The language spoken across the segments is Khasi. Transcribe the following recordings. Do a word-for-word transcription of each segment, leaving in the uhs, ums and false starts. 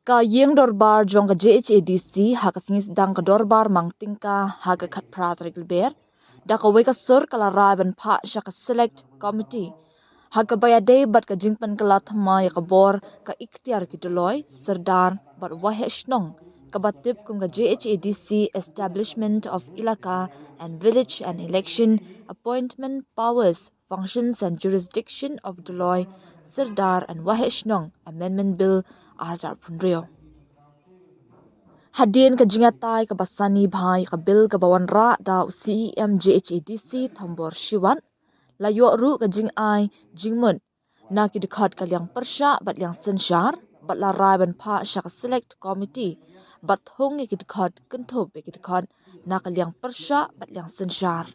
Ka ïing dorbar jong ka J H A D C ha ka sngi sdang ka dorbar mang tyngka ha ka khatphra tarik Lber, da kawei ka sur ka la rai ban phah sha ka Select Committee ha kaba ïadei bad ka jingpynkylla thymmai ïa ka bor ka iktiar ki Dolloi, Sirdar bad Waheh Shnong, kaba tip kum ka J H A D C Establishment of Elaka and Village and Election Appointment Powers, Functions and Jurisdiction of Dolloi, Sirdar and Waheh Shnong Amendment Bill ar hajar arphew hynriew. Hadien ka jingïatai kaba sani bha ïa ka bill kaba wanrah da u C E M J H A D C Thombor Shiwat, la ïoh ruh ka jingai jingmut na ki dkhot ka liang pyrshah bad liang synshar, bad la rai ban phah sha ka Select Committee bad thung ïa ki dkhot kynthup ïa ki dkhot na ka liang pyrshah bad liang synshar.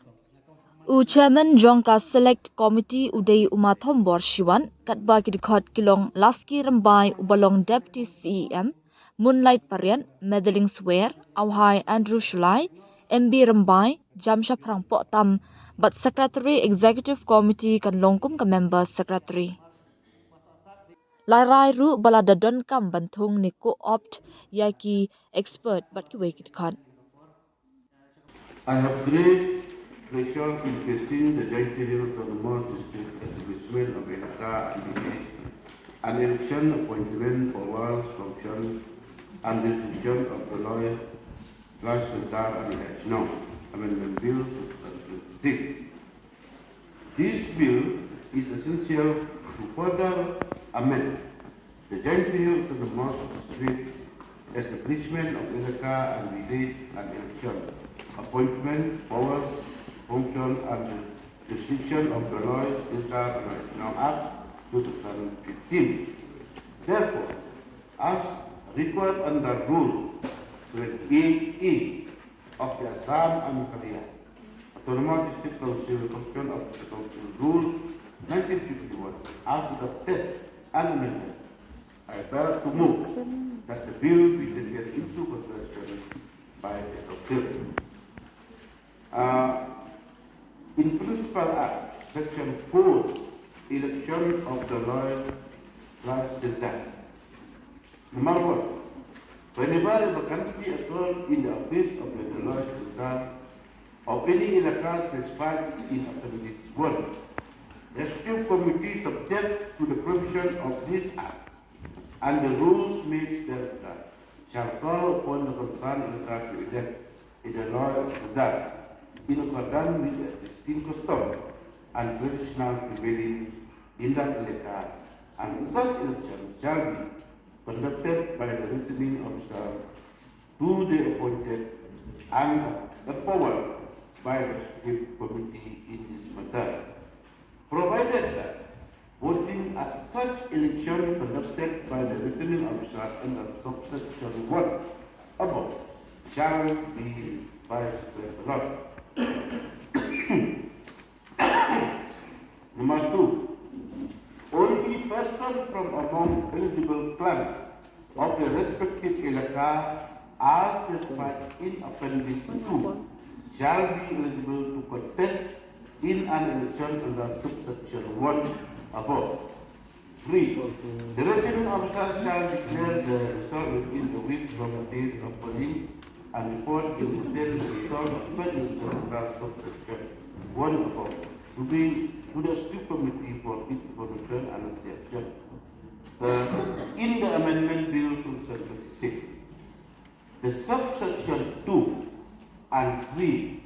U Chairman jong ka Select Committee u dei u Ma Thombor Shiwat, katba ki dkhot ki long Laski Rymbai uba long Deputy C E M, Moonlight Pariat, Medaling Swer, Auhai Andrew Shullai, M B Rymbai, Jamshaphrang Pohtam, bad Secretary Executive Committee kan long kum ka Member Secretary. La rai ruh ba la da donkam ban thung ne co-opt ïa ki expert bad kiwei ki dkhot. I have great pleasure in placing the Jaintia Hills Autonomous District Establishment of Elaka and Village and Election Appointment Powers, Function and Jurisdiction of Dolloi, Sirdar and Waheh Shnong Amendment Bill two thousand twenty-six. This bill is essential to further amend the Jaintia Hills Autonomous District Establishment of Elaka and Village and Election Appointment Powers, Function and Jurisdiction of Dolloi, Sirdar and Waheh Shnong Act two thousand fifteen. Therefore, as required under Rule seventy-eight A of the Assam and Meghalaya Autonomous District Council, Commission of the Council Rule nineteen fifty-one, as adopted and amended, I bear to move that the bill be taken into consideration by the Council. Uh, in Principal Act, Section four, Election of Dolloi Sirdar. Number one, whenever a vacancy occurs in the office of the Dolloi Sirdar of any elaka specified in Appendix one, the Executive Committee, subject to the provision of this Act and the rules made thereunder, shall call upon the concerned elaka to elect a Dolloi Sirdar in accordance with the existing custom and traditional prevailing in that elaka, and such election shall be conducted by the returning officer duly appointed and empowered by the Executive Committee in this matter, provided that voting at such election conducted by the returning officer under subsection one above shall be by secret ballot. Number two, only person from among eligible clan of the respective elaka as specified in Appendix two shall be eligible to contest in an election under subsection one above. Three, the returning officer shall declare the result within the week from the date of polling and report in detail the result of such election under subsection one above to be to the Executive Committee for its information and reception. Uh, in the Amendment Bill two thousand twenty-six, the subsection two and three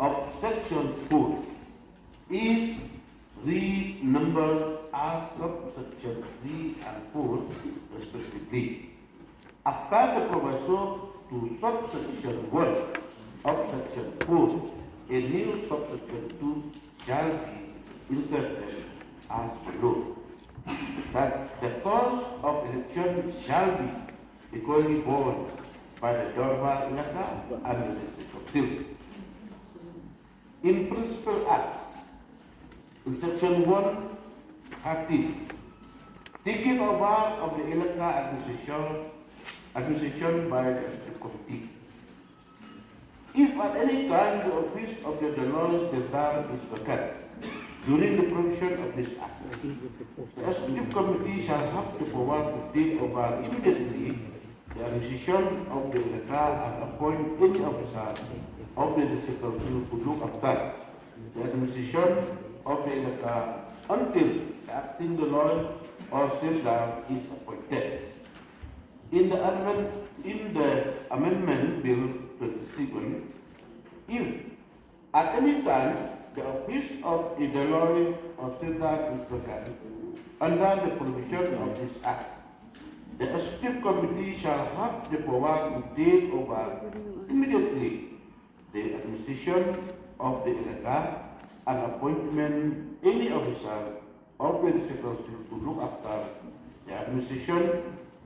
of section four is renumbered as subsection three and four respectively. After the proviso to subsection one of section four, a new subsection two shall be inserted as follows: that the cause of election shall be equally borne by the Dorbar Elaka and the District Council. In Principal Act, in section one thirteen, taking over of the Elaka administration, administration by the Executive Committee. If at any time the office of the Dolloi Sirdar is vacant, during the provision of this Act. The Executive Committee shall have the power to take over immediately the administration of the Elaka and appoint any officer of the District Council to look after the administration of the Elaka until the acting Dolloi or Serdar is appointed. In the amendment, in the amendment bill twenty-seven, if at any time the office of a Dolloi or Serdar is vacant under the provision of this Act, the Executive Committee shall have the power to take over immediately the administration of the Elaka and appointment any officer of the District Council to look after the administration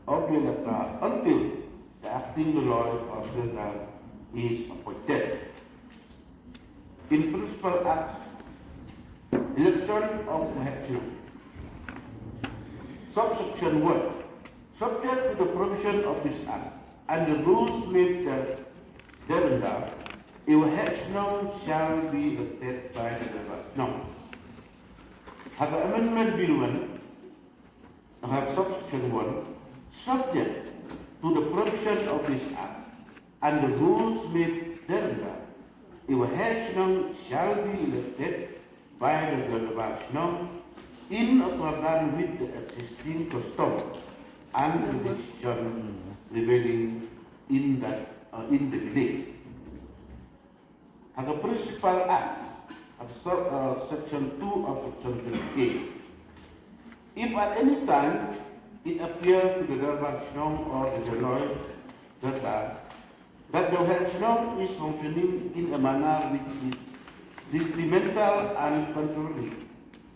of the Elaka until the acting Dolloi or Serdar is appointed. In Principal Act, election of Waheh Chnong. Subsection one. Subject to the provision of this Act and the rules made there- thereunder, a Waheh Chnong shall be elected by the Dorbar Chnong. Ha ka Amendment Bill one, ha subsection one, subject to the provision of this Act and the rules made thereunder, a Waheh Chnong shall be elected by the Dorbar Chnong in accordance with the existing custom and tradition prevailing in that, uh, in the village. Ha ka Principal Act, ha ka sub- uh, section two of section twenty-eight. If at any time it appear to the Dorbar Chnong or the Dolloi Serdar that the Waheh Chnong is functioning in a manner which is detrimental and contrary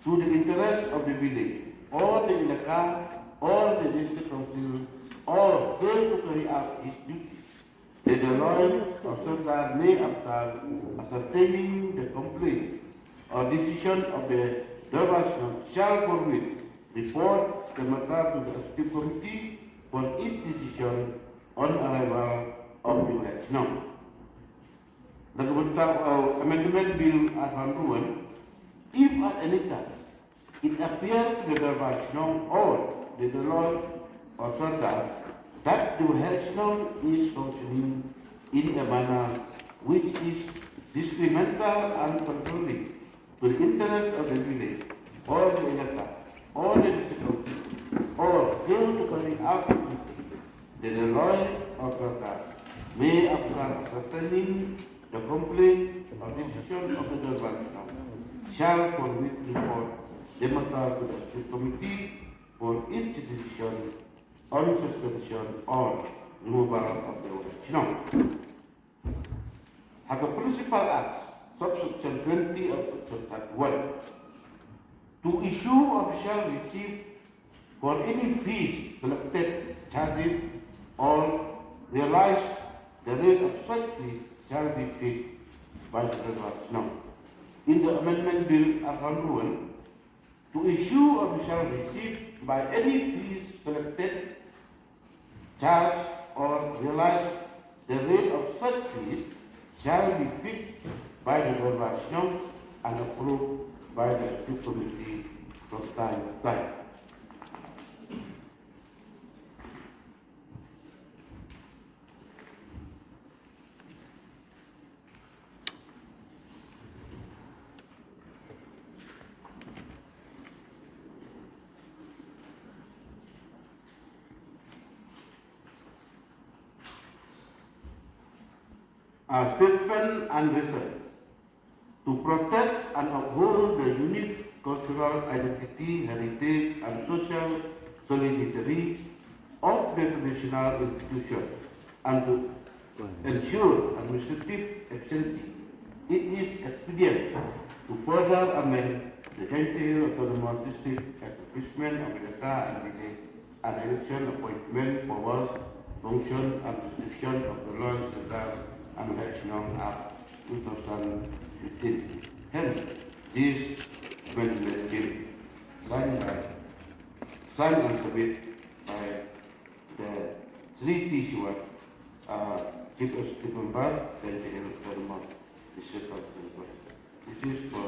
to the interests of the village or the Elaka or the District Council, or fail to carry out his duties, the Dolloi or Serdar may, after ascertaining the complaint or decision of the Dorbar Chnong, shall forthwith report the matter to the Executive Committee for its decision on arrival of the Waheh Chnong. Na ka bynta, uh, Amendment Bill arphew hynriew, if at any time it appear to the Dorbar Chnong or the Dolloi or Serdar that the Waheh Chnong is functioning in a manner which is detrimental and contrary to the interest of the village or the Elaka or the District Council, or fail to carry out the duty, the Dolloi or Serdar may, after ascertaining the complaint or decision of the Dorbar Chnong, shall forthwith report the matter to the Executive Committee for its decision on suspension or removal of the Waheh Chnong. Ha ka Principal Act, subsection twenty of section thirty-one, to issue official receipt for any fees collected, charged or realized, the rate of such fees shall be fixed by the Dorbar Chnong. In the Amendment Bill arphew hynriew, to issue official receipt by any fees collected, charged or realized, the rate of such fees shall be fixed by the Dorbar Chnong and approved by the Executive Committee from time to time. A statement and result. To protect and uphold the unique cultural identity, heritage, and social solidarity of the traditional institution, and to ensure administrative efficiency, it is expedient to further amend the Jaintia Hills Autonomous District Establishment of Elaka and Village and Election Appointment Powers, Function and Jurisdiction of the Dolloi, Serdar and Waheh Chnong Act two thousand fifteen. Hence, this amendment bill, signed by, signed and submitted by the Shri T Shiwan, uh, Chief Executive Member, Jaintia Hills Autonomous District Council. This is for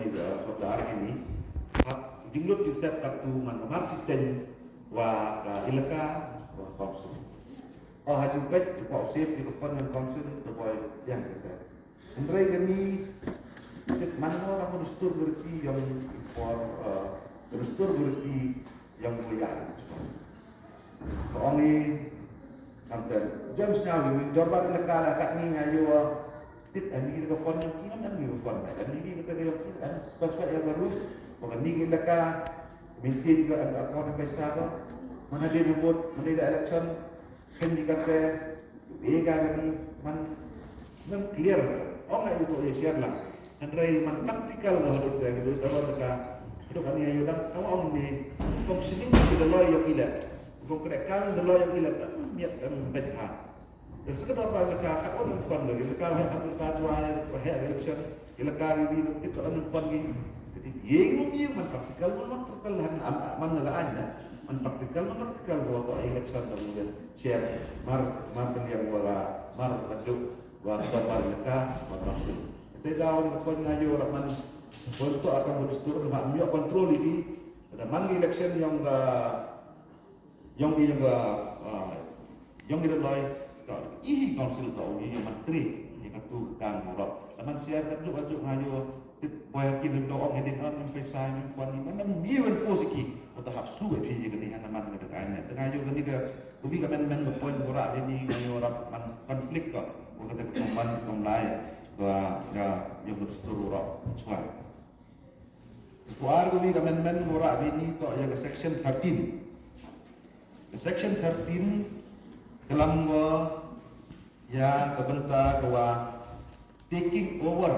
ïa ka sordar kine. Hap jinglut jingsiat katto man ka mar shiteng wa ka elaka wa council. O ha jingpeit ka pop save ïa ka fund jong council da boi ïa kata. Hynrei kane tip man mo ka minister berti ïong por minister berti ïong ko ïa. Ka ong i Khamtam James Nyaw, ïong i dorbar elaka la katne nga ïoh tip ani ka fund ïong ki, ani ka fund ani ka ïong ki, ani specify ïa ka rules ba kane ka elaka maintain ka account pisa ba man hadien ka vote, man hadien election, kan di kata ïa ka ni man, man clear. Ong ai u to ïa share lang. Hynrei man practical ba haduh ka, haduh ka, haduh ka, haduh kane ïa dang ka ong ni functioning ki da loi ïa ki la. Kong kre ka da loi ïa ki la, ka miat ka bad ha. Da sekadar ba ka ka ong fund lagi, ka ha ka tuai, ka ha election, ki la ka ri ri ki to ong fund lagi. Jadi ïa ngi man practical, man practical han am man la ain na. Man practical, man practical ba ka election da bulan. Share mar, mar ka liang wa la, mar ka juk wa ka mar ka wa ka sing. Te daw ni ko nga ïoh raman. Ko to akan berdistur ma ïoh control ini. Da man election ïong ka, ïong ïong ka, ïong ïong lai ka i council ka uni ïong man tri ïa ka tu ka ngorok. Da man share ka juk ka juk nga ïoh. Boi ha ki lim dong ong hedin am pisa ïong kwan ni man ïong enforce ki. Ko ta hap su ba phi ïa ka ni hana man ka ka ni. Tengah ïoh ka ni ka Ubi ka men men ka point ngorah bini nga ïoh rap man conflict ka. Ko kata ka man ka mlai ka ïa ïa ka stur ngorah chwa. Ko ar ubi ka men men ngorah bini to ïa ka section thirteen. Ka section thirteen ka lam ko ïa ka bynta ka wa taking over.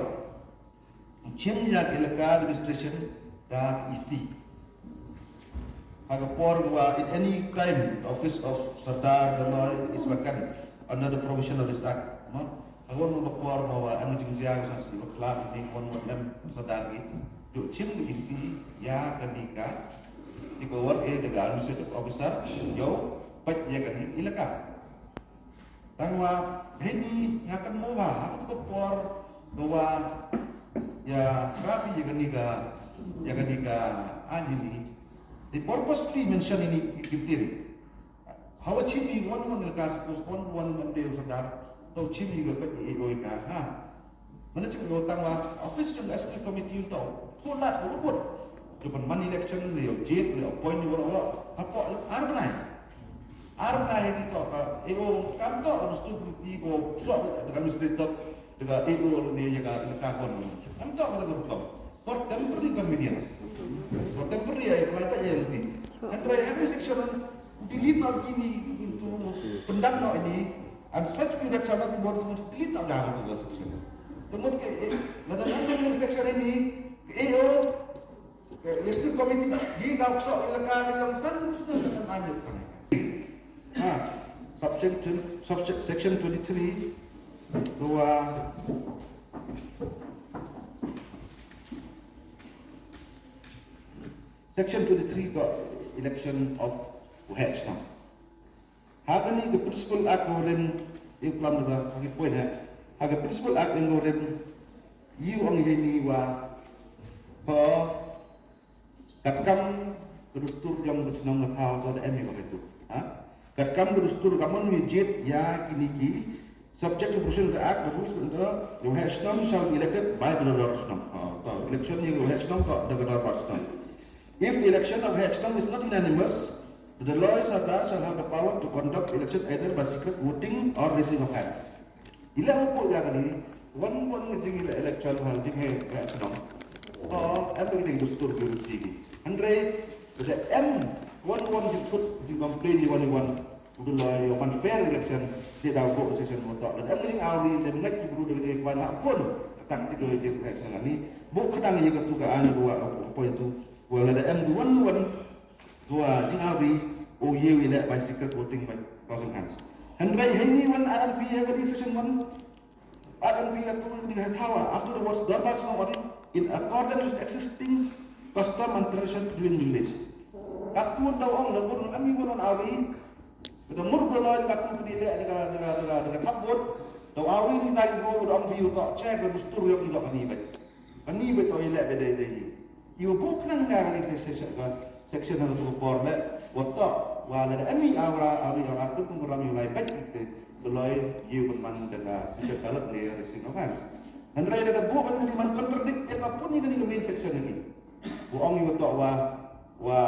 Chim ïa ka elaka administration da E C. Ha ka por ba in any crime, the office of Sardar Daloi is vacant under the provision of this act. Ma, ha ka por ba wa an jingjia ka sasi ba khlad ni kon wa em Sardar ki. Ju chim da E C ïa ka ni ka. Ti ko wa e da ka administrative officer yo pat ïa ka ni elaka. Tang wa hini nga kan mo ba ha ka por ba wa ïa krabi ïa kani ka ïa kani ka an hini. They purposely mention ini kitin. Hawa chini wan wan ka suppose wan wan wan de Sardar. To chini ka ka i oi ka ha. Mana chim lo tang wa office jong S P committee to. Ko lat ko put. Depan man election ni yo jet ni appoint ni wala wala. Hapo ar nai. Ar nai ni to ka ego kam to ka musuh ti ko suap ka administrator de ka ego ni ya ka ka kon. Kam to ka ka. For temporary convenience. For temporary, I apply pa N P. Hynrei every section, delete not kini into pendam no ini, and such period shall not be more than delete not gaga to section. Temut ke, eh, lada nang section ini, A O, eh, Legislative Committee, di kau sok ilaka di long san, sudah dengan anjur kan. Ha, subsection, subsection twenty-three, dua, Section twenty-three ka election of waheh shnong. Ha kani ka Principal Act ka rim, i klam da ha ki point ha. Ha ka Principal Act ka rim, i ong ïa ni wa, ha, katkam ka dustur jong ka shnong ka thaw, to da em ïa ka tu. Ha? Katkam ka dustur ka mon wi jied ïa kini ki, subject to provision of the Act, the rules of the, the waheh shnong shall be elected by the Doddor shnong. Ha, to election ïa waheh shnong to da ka Doddor shnong. If the election of waheh shnong is not unanimous, the Dolloi Sardar shall have the power to conduct election either by secret voting or raising of hands. Ila u pur ga kani, wan wan ngi jing ila election ha jing he waheh shnong. To em ki dustur ki ruti ki. Hynrei da em wan wan jing kut jing complain wan wan. Udu la ïoh ban fair election, te da ko election mo to. Dan em ring awri le ngai ki bru de ban ha pun. Tak ti do je election ani. Bu khnang ye ka tu ka ani dua apa itu. Wala da em duan duan. Dua jing awri o ye wi le by secret voting by thousand hands. Hynrei hynni wan aran pi ya ka section one. Akan pi atu ni ha thawa, after the words, Dorbar Shnong Audit in accordance with existing custom and tradition between village. Katun da ong da bun ami bun on awi. Da mur da loin katun ni le da da da da thap bun. Da awi ni dai go da ong bi to che ga mustur yok ni da kani bai. Kani bai to ile bai dai dai ni. Ïa u buk nang nga kani section, section, section hang tu por le, wa to, wa le da ami awra, ami awra tu pun ram ïa lai bek te, beloi ïa u man da ka section kalap ne raising of hands. Hynrei da buk ban kani man contradict ïa ka pun ïa kani ka main section ni. Wa ong ïa to wa, wa,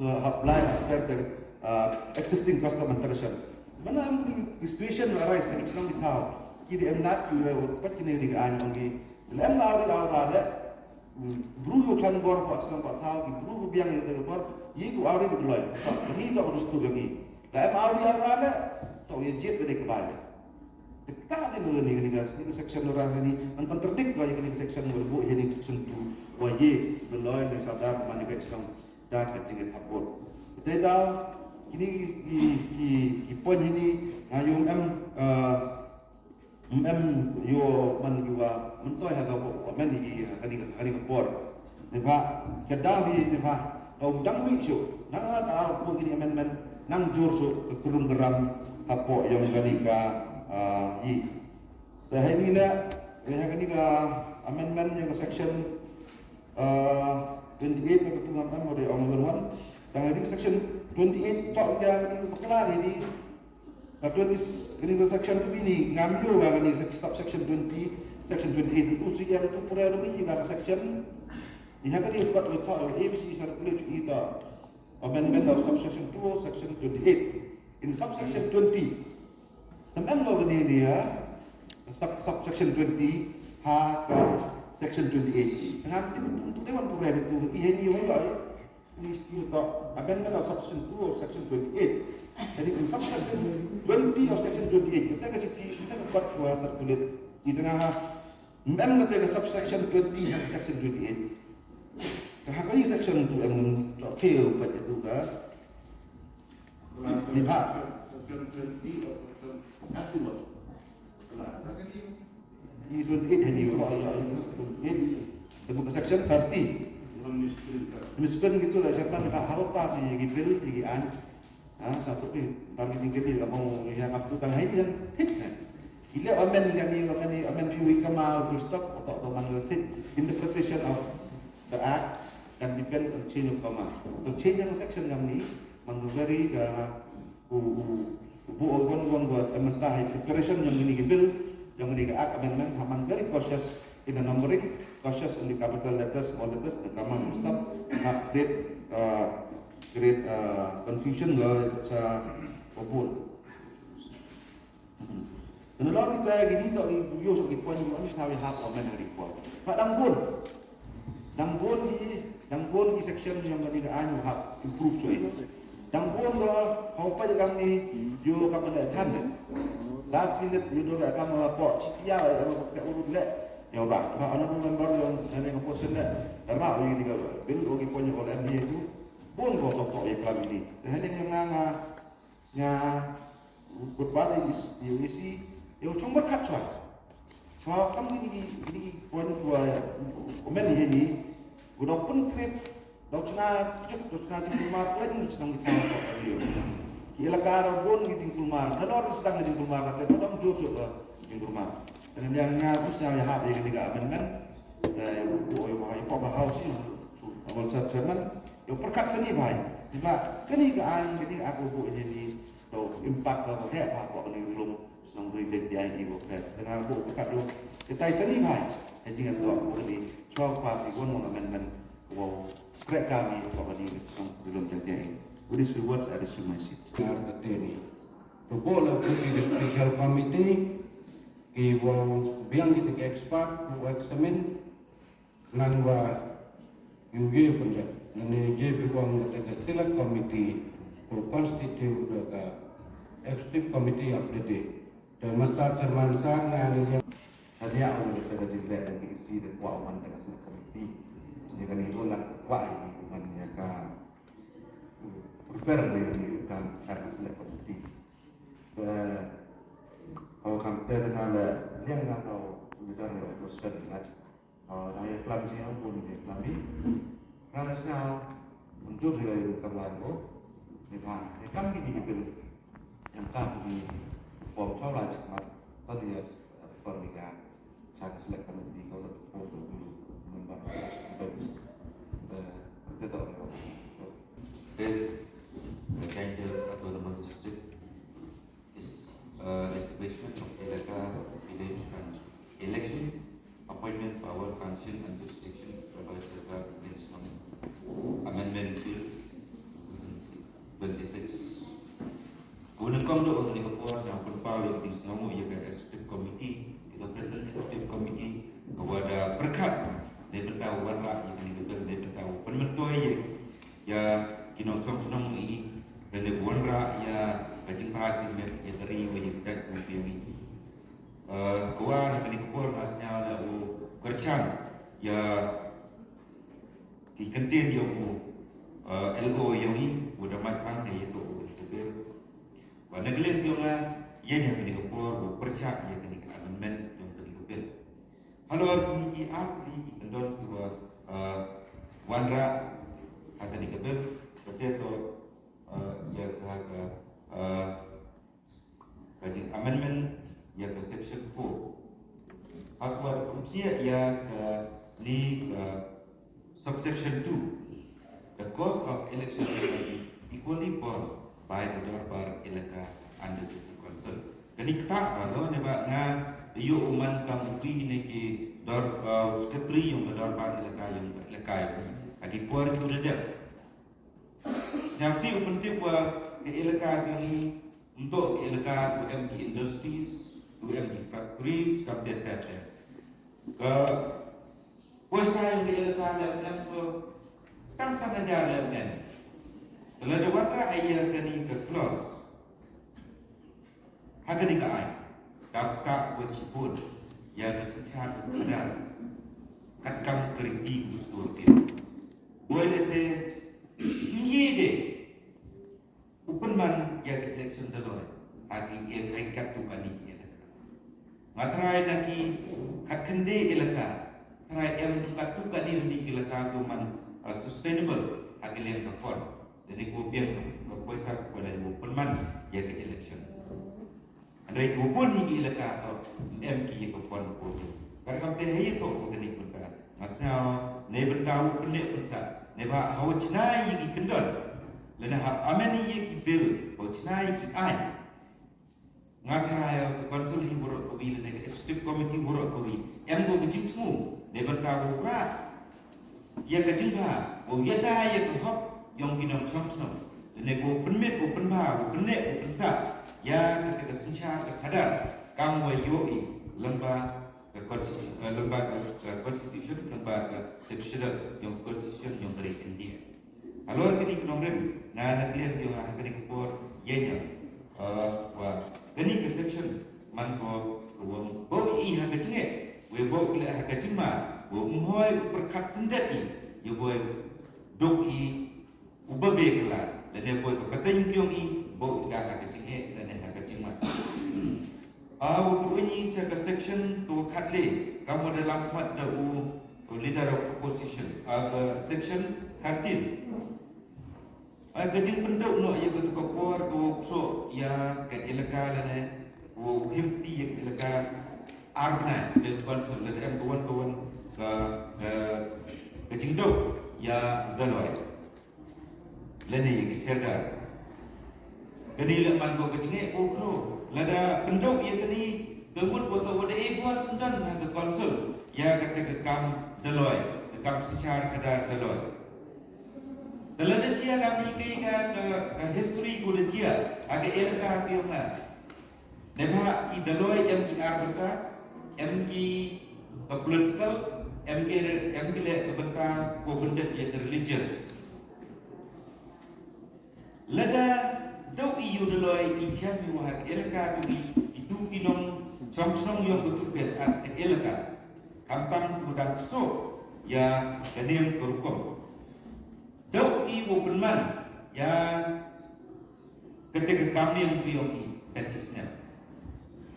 uh, apply as per the, uh, existing custom and tradition. Mana am ki situation arise ni section ni thaw. Ki di em nat ki le pat kini di ka an ong ki. Lem na ri awra le, mm, bru yu klan bor pa slam pa thaw, ki bru yu biang yu te bor, yi ku awri bu loi. Kami da urus tu kami. Da em awri awra le, to ye jet bede ke bai. Tekta ni bu ni ni gas ni section ora ni, an contradict wa ni section bu bu ni section two. Wa ye bu loi ni sadar mani ke slam da ka jing thap bor. Te da kini ki ki ki point ni nga yung em, uh, Em, em, ïoh man ki wa myntoi ha ka bok wa men i ha kani ka, kani ka por. Ni ba ka daw hi ni ba ka u dang mi shu nang da u ki ni amendment nang jur shu ka kurum ka ram ha po yong kani ka, ah, i. Te ha ni na, eh, ha kani ka amendment yong ka section, ah, twenty-eight ka tu ngam em wa de ong ngan wan. Tang ha ni section twenty-eight tok ya ni ka kla ni. Ka twenty, kani ka section tu bini, ngam ïoh ba kani sec-, subsection twenty, section twenty-eight. Tu si ïa tu pura tu bini ka section. Ni ha kani kot we ta, A B C circulate ita. Amendment of subsection two, section twenty-eight. In subsection twenty. Tam em lo kani ni ya. Sub, subsection twenty, ha ka section twenty-eight. Ngam tin tu, tu dewan pura tu, i ha ni ïoh ba. Ni still got amendment of subsection two of section twenty-eight. Jadi in subsection twenty of section twenty-eight, kita ka siti, kita ka kot wa circulate. Di tengah ha, amendment ka subsection twenty ha section twenty-eight. Ka ha ka section tu em to ke u pat itu ka. Ni ha. Section twenty of section thirty. Di twenty-eight ha ni, twenty-eight. Dia buka section thirty. Miskin gitu lah, siapa nak hal apa sih, igi bil, igi an. Ha, satu pi, bagi tinggi bil, kamu yang apa tu tang hai yang hit kan. Ila amen kami, amen, amen piwi kamal, full stop, atau, atau man thik. Interpretation of the act can depends on change of comma. The change of section kami, man very, uh, U, u, u bu o gon gon wa, eh, mynta hi preparation yong ini ki bill, yong ini ki act amendment, ha man very cautious in the numbering, cautious in the capital letters, small letters, the comma, full stop, ha create, uh, create, uh, confusion ga cha u bun. Kena lor kita gini to i bu yo so ki point, bu ani sawi ha amendment ha di point. Padang bun. Dang bun ki, dang bun ki section yong kane ka aiñ u hap improve choi. Dang bun ko, hau pa jagam ni, yo ka pala chan de. Last minute, yo do ka ma po, chi tia, ya ma ka urut le. Yo ba, ba ana ko member yong, nane ka portion le. Ra yo ni ka, bil o ki pon yo le mi tu. Bun ko to to ya klam ni. Te hene nga nga Nga, u kut ba da is, isi, ïa u chong ba khat chwa. Chwa kam ni ni ni pon wa, komen ni ni, u dok pun krip, dok chna juk, dok chna juk mar, lagi ni chna ni kama ko ni. Ki elaka ra bon ni jingkulmar, na lor sedang ni jingkulmar, na te dok jur jur ba jingkulmar. Dan yang nga tu saya ya hab ni ka amendment. Dai u ko ïa ba, ïa ba house ni, amol chairman. Ïa pyrkhat sani bhai. Ba kane ka aiñ, kane ka act u buh ïa ni, to impact ba heh ba ko kane ka lum shnong Ri Jaiñtia ïa ni ko phet. Te nga buh pyrkhat ïa katai sani bhai. Ïa jingïatoh ko kane chwa pass ïa one more amendment. Wow. Kreh kami ko kane shnong Ri Lum Jaiñtia ïa ni. With these few words, I resume my seat. Ar te ni. To buh la putih ka special committee ki wow biang kita ka expert, wow examine. Ngan wa ïa u ye pynjah. Ngan ïa ye pynjah kata ka select committee, ko constitute da ka executive committee of the day. Te Master Chairman sa ngan ïa. Hanya u da ka jinglet da ka isi da kwah u man da ka select committee. Ïa kane u la kwah ïa u man ïa ka prepare ïa ka select committee. Te haba kam te nga la liang nga tau u da ka spend nga. Aa, da ïa klam jingïa bun ïa klam hi. Nga la sñiaw mynjur ïa ka tang wan ko. Ïa ka, ïa klam kini ki bill. Ïa ka kini form saw la chikmat. Tang ïa form ïa ka. Cha ka select committee ko da ko da ko member. Ïa ka da. Bill, uh, Central Autonomous District. Is, uh, establishment of Elaka Village and election, appointment power, function and jurisdiction, Revised Elaka Village Amendment Bill twenty-six. Ko nyngkong da ong ni ka por sa pynpaw ïa ka jingsngewnguh ïa ka executive committee, ïa ka present executive committee, ka wa da pyrkhat ne bynta wanrah ïa kane ka bill, ne bynta pynmyntoi ïa ïa ki nongshong shnong i, lane wanrah ïa ka jingbha jingmiat ïa ka ri wa ïa ka jaitbynriew i. Eh, ka wa na kane ka por nga sñiaw la u kyrchan ïa ki kyntien ïa u, eh, L O ïa u i, u da mat bang ne ïa to u ka bill. Wa na ka liang ïa nga ïa ïa kane ka por u pyrshah ïa kane ka amendment ïa kane ka bill. Halor ki, ki ar tylli ki kyndon ki wa, uh, wanrah ha kane ka bill, kata to, uh, ïa ka, ka, uh, ka jing amendment ïa ka section four. Ha ka wa da pynpsiah ïa kane ka subsection two. The cost of election shall be equally borne by the Dorbar Elaka and the District Council. Kane kata ba lo ne ba nga ïoh u man kam u pi ne ki dor, uh, secretary yong ka Dorbar Elaka yong ka elaka yong ka ki por ju da dep. Sñiaw si u pyntip wa ka elaka yong i, nto ka elaka u em ki industries, u em ki factories, kam te te te. Ka Poi sa ïa ka elaka leh mnem ko tang san hajar leh mnem. Ka la da wanrah ïa kane ka clause ha kane ka aiñ. Ka ka wa chibun ïa ka synshar ka khadar katkam ka riti ka dustur ka. Boi lehse ngi de u pynman ïa ka election da loi ha ki ïa ka katto katne ki ïa ka. Nga tharai na ki khatkhynde ïa ka, tharai em katto katne ki ïa ka ko man, uh, sustainable ha ki liang ka fund. Dei ko biang ka poisa ko la u pynman ïa ka election. Hynrei ko bun hi ki ïa ka to em ki ïa ka fund ko. Kar kam te hi ko ko kane ko ka. Nga sñiaw ne bynta u pynleh pynsah ne ba ha u chna ïa ki kyndon. Lane ha amen ïa ki bill, ha u chna ïa ki aiñ. Nga tharai ka council hi waroh kawi lane ka executive committee waroh kawi. Em ko ka jingthmu ne bynta u rah ïa ka jingbha, u ïada ïa ka hok yong ki nongshong shnong. Lane ko pynmih, ko pynbha, ko pynleh, ko pynsah ïa kata ka synshar ka khadar kam wa ïohi lyngba ka Constitution, eh, lyngba ka, eh, Constitution, lyngba ka Sixth Schedule jong Constitution jong ka ri India. Halor kine ki nongrim, nga na kylliang jong nga ha kane ka por ïa ïa, eh, wa kane ka section man ko ka wong bok i ha ka jingeh, we bok le ha ka jingma, wa umhoi u pyrkhat syndet i, ïa boi duk i uba bek la, lane boi ka pateng kiong i, bok i ka ha ka jingeh, lane ha ka jingma. Aw, u ni sa ka section tu khat le, kamu dalam mat da u, u leader of opposition, ah, ka section thirteen. Ah, ka jingpynduh noh ïa ka tu ka por tu so ïa ka elaka lane, u him ti ïa ka elaka arna, ka council, lane em kawan kawan ka, ka, ka jingduh ïa Daloi. Lane ïa ki serdar. Kane la man ko ka jingeh ko khro. Lada pynduh ïa kane ka mut ko to wada e bor sendang ha ka council. Ïa kata ka kam Daloi, ka kam sechar ka dar Daloi. Te lada jia ka mi ka, ka, ka history ko da jia, ha ka elaka ka yong na. Neba i Daloi em ki ar bynta, em ki ka political, em ki, em ki le ka bynta ko bynta ïa ka religious. Lada dau i yu Daloi i chem yu ha ka elaka tu i, i tu ki nong chong song yong ka tu pet at ka elaka. Kam tang tu dang so ïa ka niam ka rukom. Dau i wo pynman ïa kata ka kam ïa u yong i, that is now.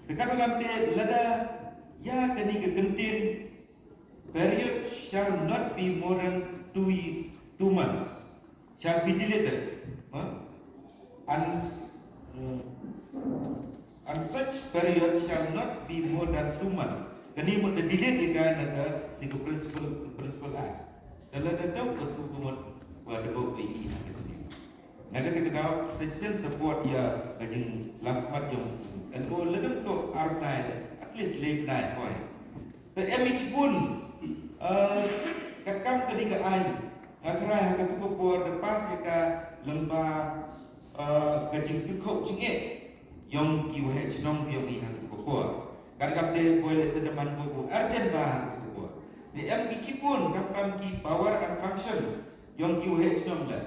Te kata kam te lada ïa kani ka kyntien, period shall not be more than two ye-, two months, shall be deleted. Huh? And, uh, and such period shall not be more than two months. Kani mut da delete ïa ka na ka, ni ka principal, principal act. Te lada dau ka tu ka mut wa da bau ka i na ka sini. Na kata ka daw, sa shisien support ïa ka jinglakhmat jong u. Kan ko lada to ar bnai, at least le bnai hoi. Te em i shibun, eh, ka kam kani ka aiñ, nga krai ha katu ka por da pass ïa ka lyngba, eh, ka jingpynkhop jingeh yong ki waheh shnong yong i ha katu ka por. Kan kam te boi le sa da man ko ko urgent ba ha katu ka por. Te em i shibun kam kam ki power and functions yong ki waheh shnong le.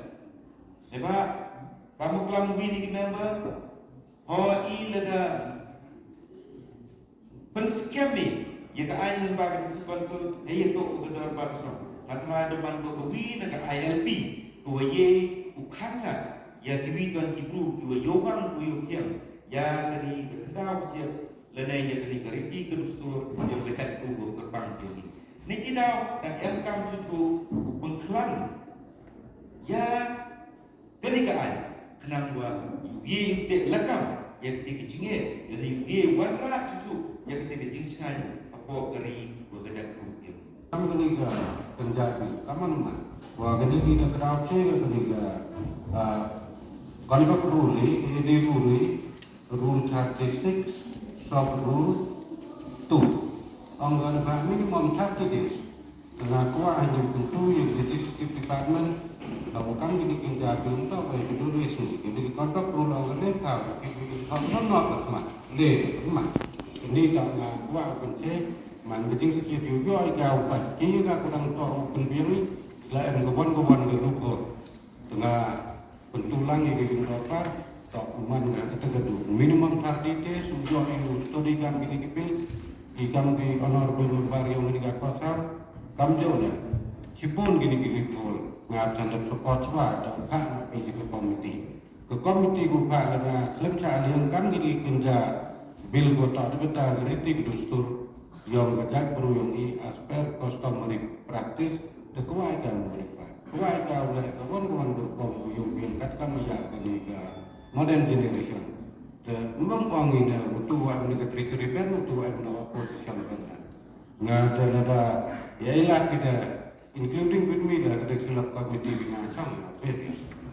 Eba, ka muklam wi ni ki member, ho i lada pynskhem i ïa ka aiñ lyngba ka District Council, hei ïa to u ka dorbar shnong. Ngat ma da man ko ka wi na ka I L P, ko wa ye u khang ngat ïa ki wi don ki bru ki wa yo bang ko yo kiang ïa kani ka kyndaw ka jia, lane ïa kani ka riti ka dustur ïa ka jait u ka kyrpang ïa ki. Ni ki daw, dang em kam chuchu u pynkhlan ïa kani ka aiñ, khnang wa u ye u te lakam ïa kata ka jingeh, lane u ye wanrah shuh shuh ïa kata ka jingshngaiñ hapoh ka ri wa ka jaitbynriew. Kam kani ka kynja bi, kam man man. Wa kani ki da kdaw che ïa kani ka, ah, conduct rule, eh, eh, rule, rule thirty-six, sub rule two. Ong ka ba minimum thirty days. Nga kwah ha jingkyntu ïa ka Legislative Department, ba u kam kini ki jingïakhun to ba ïa ka duration, kini ki conduct rule ong ka leh thaw, ki ki thok non no ka khmat, leh ka khmat. Kini da nga kwah u pynche, man ka jingskhem ïa u ïoh ïa ka u pat, ki ïa ka kudang to u pynbiang ni, la em ka wan ka wan ka loophole. Te nga pyntu lang ïa ka jingdorbar, to u man nga kata ka dei minimum thirty days, u ïoh ïa u study kam kini ki bill, ki kam ki honorable member yong kini ka kosar, kam jooh ïa. Shibun kini ki loophole, nga tang da support shuwa, da u phah nga phi sha ka committee. Ka committee u phah ka nga khlem shah liang kam kini ki kynja bill ko to da bynta ka riti ka dustur. Yong ka jaitbru yong i as per customary practice, te kwah ïa ka u modify. Kwah ïa ka u leh ka wan ka wan ka rukom u yong biang katkam ïa kani ka modern generation. Te ym ong i na utu wa na ka treasury ben, utu wa na opposition ben. Nga te lada ïa ila kita, including with me, da ka select committee bi nga sang na ben.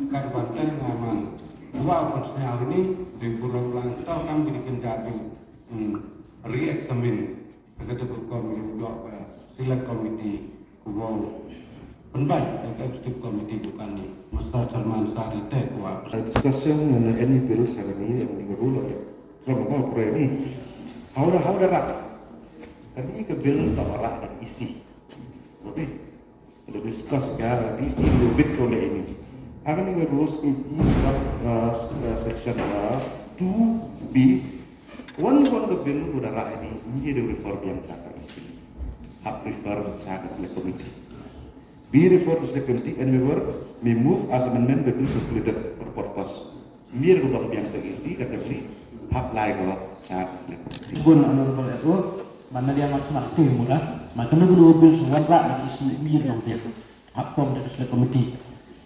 Kan ban tang nga man. Wa kon sñiaw ni, di burom lang, tau kam di kynja bi, hmm, re-examine. Ka kata ka rukom ïa u ïoh ka select committee, ka wow pynbeit ïa ka executive committee, ka kani Mister Salman Sari te kwah. Discussion on any bills ha kani, ïa kani ka rule, ïa ka rule of law ni. Hawda, hawda rak. Kane ka bill ka wanrah da ka E C. Okay. Ka discuss ka D C ruh bit ko le ini. Ha kane ka rules eighty sub, uh, section, uh, two B. Wan wan ka bill ko da rah ini, ngi da refer biang sha ka E C. Hap refer sha ka select committee. Be referred to select committee and waiver may move as amendment will be circulated for purpose. Mir ko dong biang sha E C ka kati hap lai ko sha ka select committee. Bun Honorable F O, man na liang mat smat tu mura, man kena guna bill sa wanrah na E C mir dong biang. Hap kom da ka select committee.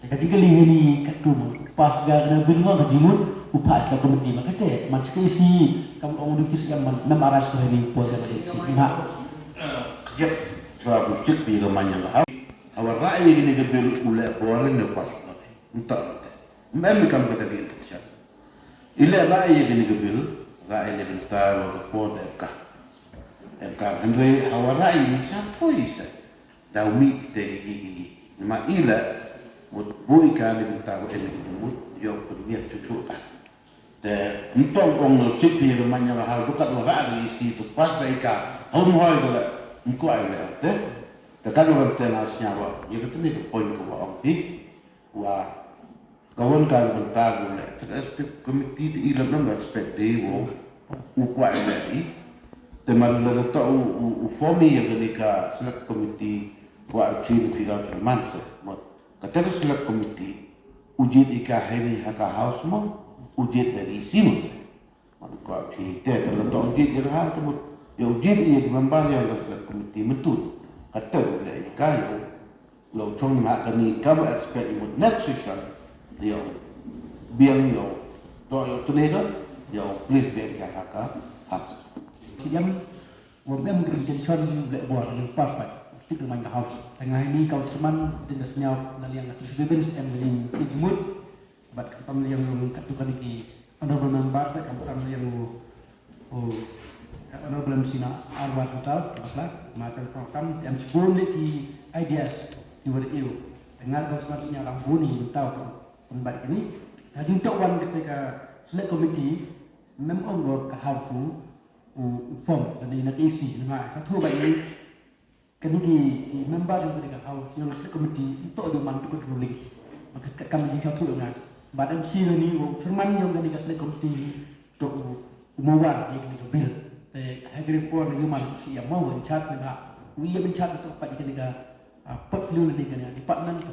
Ka jingkylli hi ni katu mo, pas ga kena bill mo ka jingmut, u pas select committee ma kate, man sha ka E C, kam ong du kis kam man, nam aras ko hi ni pos ga E C. Ni ha. Yep. Sebab u sik pi ka man ïa ka hap. Hawa rah ïa kane ka bill u leh bor ne pas. Nta nta. Mem kam kata ki nta sha. I leh rah ïa kane ka bill, rah ïa kane ka bill ta wa ka por da ka. Em ka hynrei hawa rah ïa ni sha poi sa. Da u mi te ki ki ki. Ma i leh mut bui ka ni ta wa em ki mut yo pynmiat chuchu ta. Te ym tong ong lo sik ïa ka man ïa ka hau dukat wa rah ri si tu pas da i ka. Hau mhoi da la ym kwai le te. Te ka dukan te na sñiaw wa ïa ka tni ka point ka wa ong hi. Wa ka wan ka bynta gu le executive committee te i lam lam expect de wo u kwai le i. Te man le to u u form ïa ka ni ka select committee wa u chin fi ka man se. Mot ka te ka select committee u jied i ka heni ha ka house mo u jied da i si mo. Man ka phi te ka la tong jied ïa ka ha ka mut ïa u jied ïa ki member ïa ka select committee mentut. Ka te u leh ïa ka ïa u la u chong na ka ni ka ba expect ïa mut next session ïa u biang ïa u to ïa u tne ka ïa u please biang ïa ka ha ka ha. Siem wa em ring ken chon ïa u leh bor ïa u pas pat. Stick to mind the house. Tengah ini kau seman din da sñiaw na liang ka tu sibin em ring ken jemut. Bad ka tam liang katto katne ki honorable member bad ka tam liang u, u honorable M C na Arwah Hotel, bakla, ma ka program, te em shibun de ki ideas ki wa da ïoh. Te nga ka smat sñiaw lang bun i taw ka pynbat kini. Ka jingtok wan kata ka select committee, mem ong ka hau fu, u, u form, kani na A C, nga ka thu ba i, Kani ki, ki member jong kani ka house, jong ka select committee, ito di man tu ka ruling. Maka ka kam ji satu nga. Bad M C ni, wo chairman jong kani ka select committee, to u, u mawar di kani ka bill. Te hagri por ni man si ya mau in charge ni ba. U ya in charge to pat kani ka, ah, portfolio ni kani ka department to.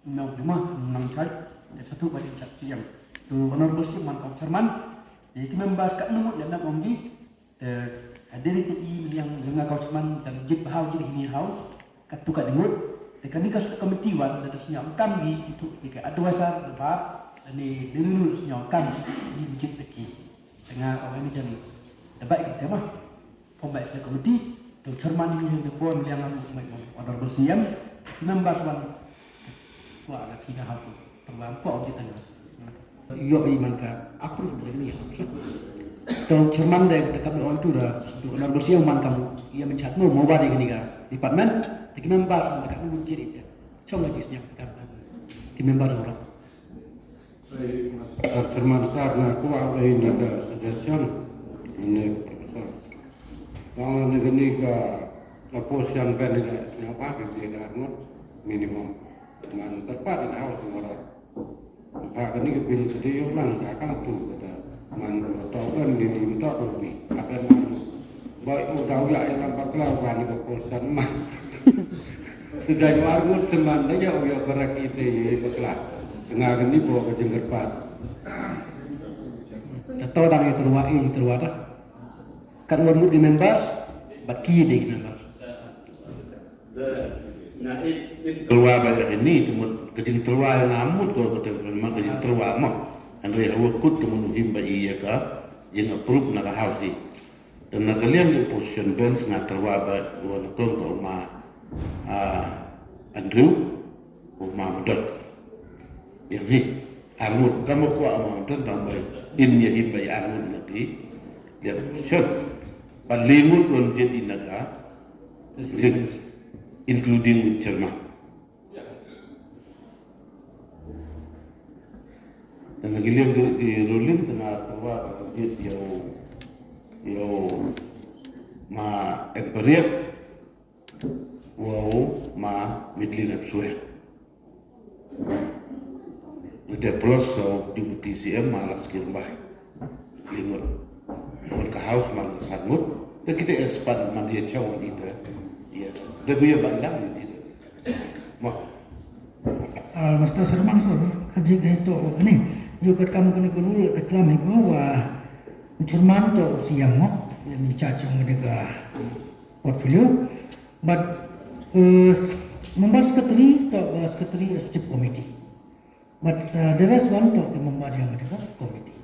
Nang lima, nang charge. Te satu ba in charge si ya. Tu honorable si man ka chairman. Di ki member ka numut ya nang ong di. Te hadien ite i liang nga kau chairman jam jit bha u jit hini house. Katto katne ngut. Te kani ka select committee wan da sñiaw kam gi itu ki ka advisor da ba ni ni ni sñiaw kam gi jit te ki. Te nga kau ni jan da ba ki te ma. Pom ba select committee tu chairman ni ni pon liang am mai honorable C M. Ki members wan Kwah la ki ka hap tu. Tang ba kwah object kan. Yo i man ka approve de ni. To chairman de ka kam on tu da. Tu honorable siang man kam. Ia min chat mo mo ba de ni ka department. Te ki member de ka ni kiri. Chong la ki siang ka. Ki member orang. Chairman sar na kwah ai na ka suggestion. Ni professor. Tang ni ka ni ka la position ben ni ka siapa ke dia ka arngut minimum. Man terpat in house mara. Ba kani ka bill ka dei lang ka kang tu kata. Man to kan ni ni to ko ni. Akan man bai u dau ya lam bakla ba ni ka posan man. Sedang wargut teman da ya u ya barak ite ye bakla. Tengah kani bo ka jenggerpat. Tato dang ya terwa i terwa dah. Kan wargut di members, baki di members. Tyrwa ba ïa ini te mut ka jingtyrwa ïa nga mut ko ka te ma ka jingtyrwa ma. Hynrei hawa kut te mut u him ba ïa ka jing approve na ka house hi. Te na ka liang opposition bench nga tyrwa ba wan kong ka u ma, ah, Andrew u ma Mudot. Ïa hi arngut ka ma kwah u ma Mudot tang ba in ïa him ba ïa arngut na ki ïa opposition. Ba le ngut wan jet in na ka list, including with chairman. Tang na ki liang ki, ki ruling tang na tyrwa ka jet ïa u, ïa u, Ma Emperor, wow, ma Midling Hepswe. Ite plus so Deputy C M ma Laskir Bai. Lingut. Ngut ka house ma ka sangut. Da kita expand man dia chau ni da. Ya. Da buya ba lang ni da. Mo. Ah, Mister Sherman, sir, ka jing ka ito ni. Yu kat kam kuni kulu kat lam iko wa Sherman to siang mo. Yang in charge ng ka portfolio. But uh, member secretary to uh, secretary executive committee. But uh, the rest one to the member yang ada committee.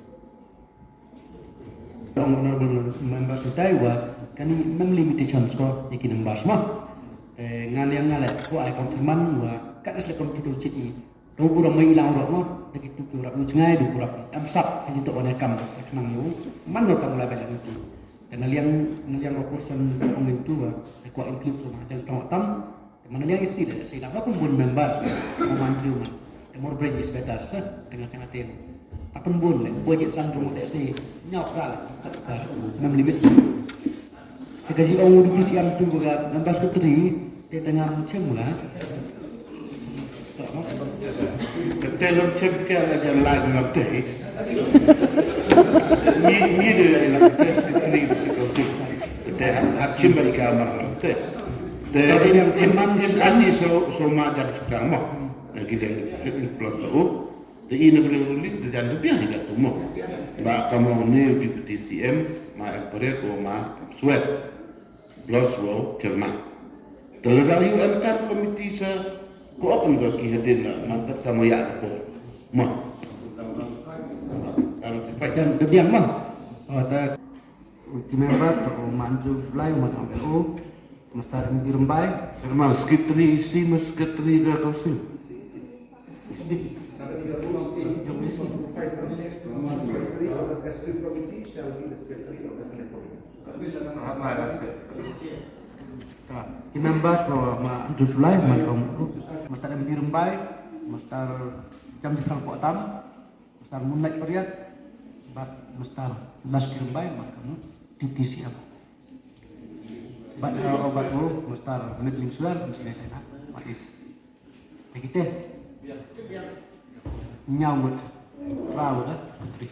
Honorable member to tai wa kani mem limitation ko iki members ma. Eh, ngan yang ngale ko ai confirman wa kat is le computer chiti. Tu pura mai ilang ro ma. Lagi tu pura tu chengai tu pura. Am sap ini to one kam kenang yu. Man lo kam la bela tu. Kena liang liang wa person ong itu wa. Ko include so ma jang tong tam. Mana liang isi deh, isi dah. Apa pun bun member, memang tu mah. The more brain is better, sah. Tengah-tengah tem. Apa pun bun, deh. Budget sang rumah deh si. Nyau kral. Mem limit. Kita ji ong di T C M tu juga member secretary. Dia tengah macam lah. Kata lo cem ke ala jalan ngam teh. Ni ni dia lah kata secretary secretary. Kata hak cem bagi kamar kata. Te in in in ani so so ma jan sekarang mo. Lagi dia in plus so. Te in beli ruli te jan tu biar dia tu mo. Ba kamu ni Deputy C M ma Emperor ko ma Sweat. Plus wow kerna. Te lada U N kan committee sa ko open ko ki hadin na mantat kamu ya ko. Ma. Kan te pa jan te biang ma. Oh, te Ki members to Manju Sulai, Madam L O, Mister M D Rumbai. Herman, secretary, isi mas secretary da council. Ki members to Manju Sulai, Madam L O, Mister M D Rumbai, Mister Jam Jefrang Potam, Mister Moonlight Pariat, bad Mister Laskir Bai, bad kamu T T C M. Bad uh, bad mu Mister Medling Suar, Mister Tena, bad is. Kita. Nyawut. Rawu da, putri.